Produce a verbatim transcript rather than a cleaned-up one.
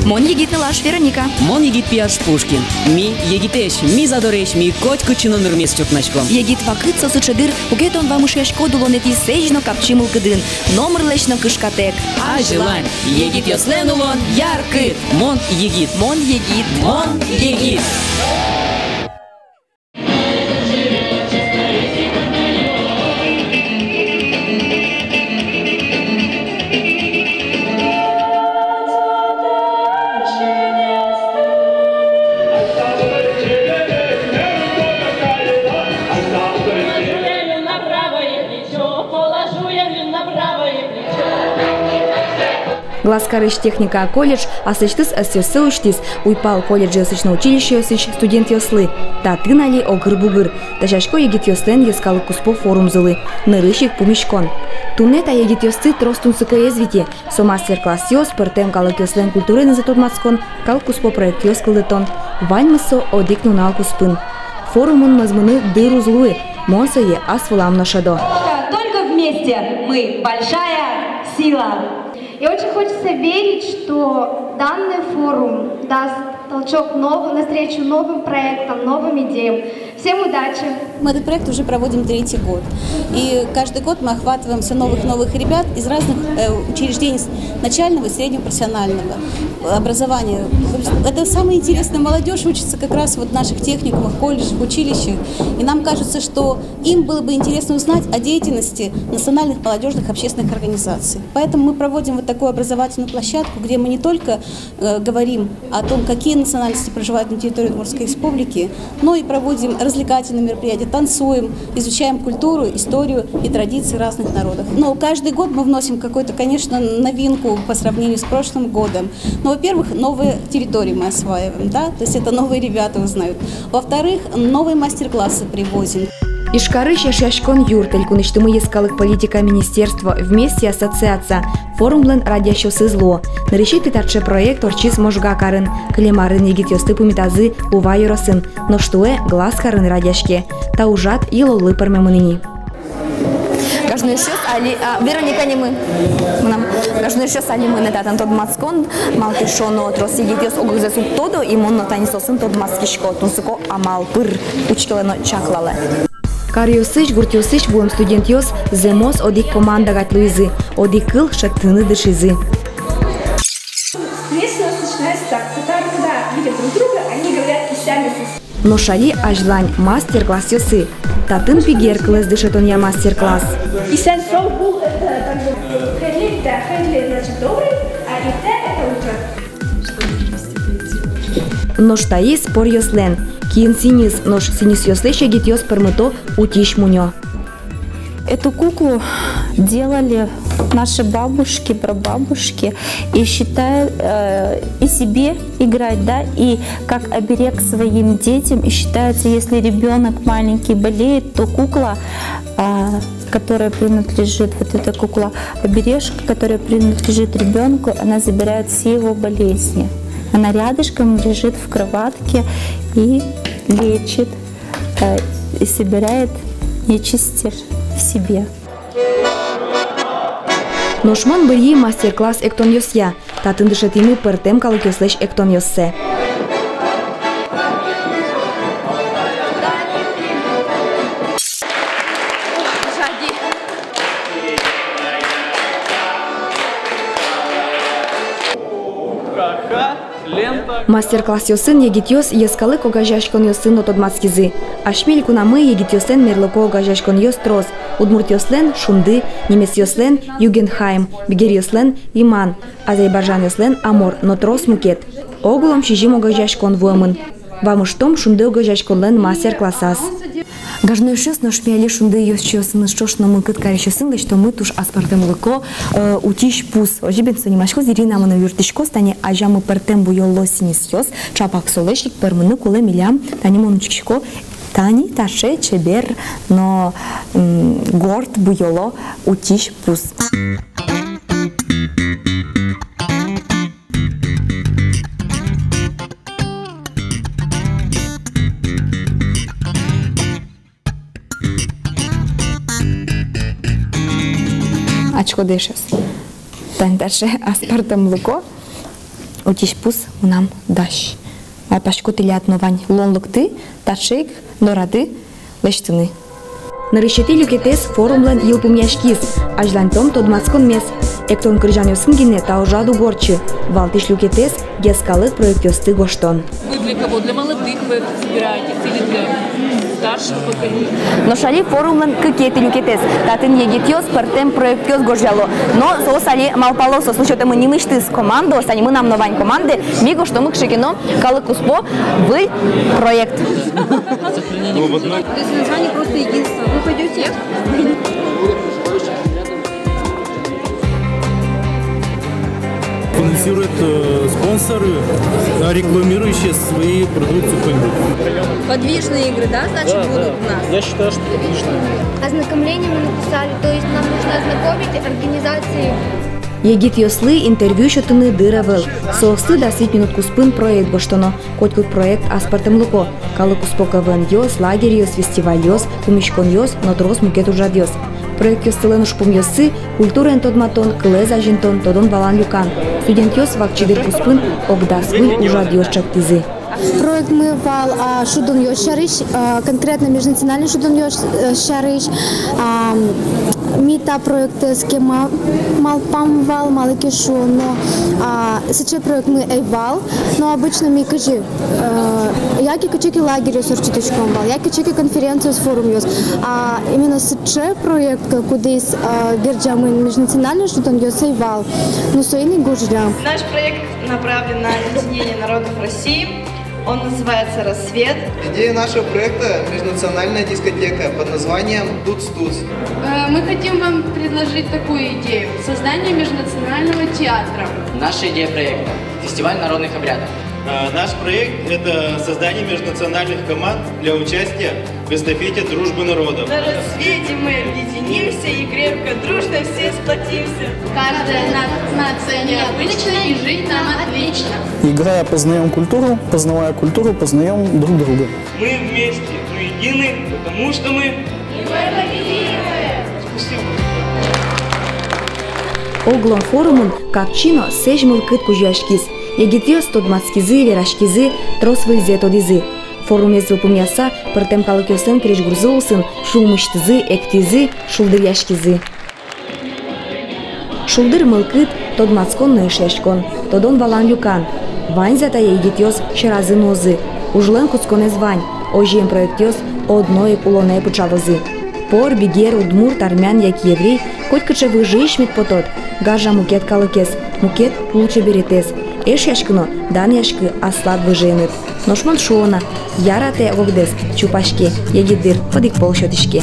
Мон егит нылаш Вероника. Мон егит пияш Пушкин. Ми егитэсь, ми задоресь, ми котькытчы но нырмес чуртнаськом. Егит вакыт со сыӵе дыр, куке тон вамышъяськод улонэтӥ сэзь но капчи мылкыдын, номырлэсь но кышкатэк. Азьлань, егитъёслэн улон яркыт. Мон егит. Мон егит. Мон егит. Глазкарысь техника колледж аслэсьтыз ӧсъёссэ усьтӥз уйпал колледжъёсысь но училищеосысь студентъёслы. Татын али огыр-бугыр. Дасясько егитъёслэн йӧскалык куспо форумзылы. Нырысь ик пумиськон. Туннэ та егитъёсты трос тунсыкоез вите. Со мастер-классъёс, пӧртэм калыкъёслэн культураенызы тодматскон, калык куспо проектъёс кылдытон. Ваньмыз со одӥг нунал куспын. Форумын мӧзмыны дыр уз луы. Мон сое ас вылам но шӧдо. Только вместе мы большая сила. И очень хочется верить, что данный форум даст толчок нов-, навстречу новым проектам, новым идеям. Всем удачи! Мы этот проект уже проводим третий год. И каждый год мы охватываем всё новых и новых ребят из разных, э, учреждений с-, начального и среднего профессионального образования. Это самая интересная молодёжь учится как раз вот в наших техникумах, колледжах, училищах. И нам кажется, что им было бы интересно узнать о деятельности национальных молодёжных общественных организаций. Поэтому мы проводим вот такую образовательную площадку, где мы не только, э, говорим о том, какие национальности проживают на территории Удмуртской Республики, но и проводим развлекательные мероприятия, танцуем, изучаем культуру, историю и традиции разных народов. Но каждый год мы вносим какую-то, конечно, новинку по сравнению с прошлым годом. Ну, во-первых, новые территории мы осваиваем, да, то есть это новые ребята узнают. Во-вторых, новые мастер-классы привозим. Ижкарысь Эшъяськон юрт, элькунысьтымы йӧскалык политика министерство, «Вместе» ассоциация форумлэн радъясьёсыз луо. Нырысь ик таӵе проект ортчиз Можга карын, кылем арын егитъёсты пумитазы Ува ёросын, нош туэ Глаз карын радъяське. Та ужрад йылоллы пӧрмемын ини. Гажано эшъёс, али, а, Вероника нимы. Мынам. Гажано эшъёс, али мынэ татын тодматскон, малы ке шуоно трос егитъёс огзэс уг тодо, и мон но тани соосын тодматскисько, тунсыко амал пыр учкелэ но чаклалэ. Каръёсысь, гуртъёсысь вуэм студентъёс зэмос одӥг команда кадь луизы, одӥг кыл шедьтыны дышизы. Приветствие у нас начинается так. Татары, когда видят друг друга, они говорят «исян-сыӵе». Нош али азьлань мастер-классъёсы. Татын пигер кылэз дышетонъя мастер-класс. Исян-сау, бул — это как бы хайырлы, да, хайырлы — значит добрый, а иртэ — это утро. Нош таиз споръёслэн. Киын сӥньыс, нош сӥньысъёслэсь егитъёс пӧрмыто утись мунё. Эту куклу делали наши бабушки, прабабушки, и считают, э, и себе играть, да, и как оберег своим детям. И считается, если ребёнок маленький болеет, то кукла, а, которая принадлежит, вот эта кукла, обережка, которая принадлежит ребёнку, она забирает все его болезни. Она рядышком лежит в кроватке и лечит, э, и собирает нечисть в себе. Нош мон бырйи мастер-класс эктонъёсъя. Татын дышетӥмы пӧртэм калыкъёслэсь эктонъёссэ. Мастер-классъёсын егитъёс йӧскалык огазеяськонъёсын но тодматскизы. Асьме элькунамы егитъёслэн мерлыко огазеяськонъёс трос: удмуртъёслэн «Шунды», немецъёслэн «Югенхайм», бигеръёслэн «Иман», азербайджанъёслэн «Амор» но трос мукет. Огъя сизьым огазеяськон вуэмын. Вамыштом «Шунды» огазеяськонлэн мастер-классаз. Гажано эшъёс, нош ми али «Шунды» ёзчиосыныз ӵош но мылкыд карисьёсын лэсьтомы туж аспӧртэмлыко, э, утись пус. Озьы бен со нимаськоз, Ирина мыным юрттӥськоз. Тани азямы пӧртэм буёло сӥньысъёс, чапак солэсь ик пӧрмыны кулэ милям. Тани мон учкисько, тани таӵе чебер но, м, горд буёло утись пус. Адӟиськоды, эшъёс. Тани таӵе аспӧртэмлыко Отысь пус мынам дась. Малпасько, тӥляд но вань луонлыкты таӵе ик дорады лэсьтыны. Нырысетӥ люкетэз форумлэн йылпумъяськиз. Азьланьтом тодматсконмес. Эктон кырӟанъёсын гинэ та ужрад уг ортчы. Валтӥсь люкетэз — йӧскалык проектъёсты гожтон. Вы для кого? Для молодых вы это собираетесь или для старшего поколения? Нош али форумлэн кыкетӥ люкетэз. Татын егитъёс пӧртэм проектъёс гожъяло. Но соос али малпало, соослы сётэмын нимысьтыз командаос, тани мынам но вань командае, ми гожтомы кыӵе ке но калык куспо выль проект. То есть название просто «Единство». Вы пойдёте? Финансируют, э, спонсоры, а рекламирующие свои продукции кто-нибудь. Подвижные игры, да, значит, будут у нас? Я считаю, что подвижные. Ознакомление мы написали, то есть нам нужно ознакомить организации. Егитъёслы интервью сётыны дыр ӧвӧл. Соосты дас вить минут куспын проект гожтоно. Котькуд проект аспӧртэмлыко. Калык куспо КВН-ъёс, лагерьёс, фестивальёс, пумиськонъёс но трос мукет ужрадъёс. Проектъёстылэн ужпумъёссы — культураен тодматон, кылэз азинтон, тодон-валан люкан. Студентъёс вакчи дыр куспын ог дас выль ужрадъёс чектӥзы. Проектмы вал, а, шудонъёс сярысь, а, конкретно межнациональной шудонъёс, э, сярысь. А, ми та проектэз кема малпам вал, малы ке шуоно, а, сыӵе проектмы ӧй вал, но обычно ми кызьы, э, яке кыӵе ке лагерьёс ортчытӥськом вал, яке кыӵе ке конференциос, форумъёс. А именно сыӵе проект, кудӥз, э, герӟамын межнациональной шудонъёс, ӧй вал. Но соин ик гожъям. Наш проект направлен на объединение народов России. Он называется «Рассвет». Идея нашего проекта — межнациональная дискотека под названием «Туц-туц». Э, мы хотим вам предложить такую идею: создание межнационального театра. Наша идея проекта — фестиваль народных обрядов. Э, наш проект — это создание межнациональных команд для участия в эстафете дружбы народов. На «Рассвете» мы объединимся и крепко, дружно все сплотимся. Каждая на-, нация необычна, и жить нам отлично. Играя, познаём культуру, познавая культуру, познаём друг друга. Мы вместе, мы едины, потому что мы... Спасибо. Оглом форумын капчи но сэзь мылкыд кузёяськиз. Егитъёс тодматскизы, вераськизы, трос выльзэ тодӥзы. Форумез йылпумъяса, пӧртэм калыкъёслэн крезьгурзы улсын сюлмысьтызы эктӥзы, шулдыръяськизы. Шулдыр мылкыд, тодматскон но эшъяськон, тодон-валан люкан. Ваньзэ тае егитъёс сьӧразы нуозы. Ужлэн кутсконэз вань. Озьыен, проектъёс одно ик улонэ пыӵалозы. Пор, бигер, удмурт, армян яке еврей — котькыӵе выжыысь мед потод. Гажа мукет калыкез, мукет лулчеберетэз. Эшъяськы но данъяськы аслад выжыеныд. Нош мон шуо на: яратэ ог-огдэс, чупаське, егит дыр одӥг пол сётӥське.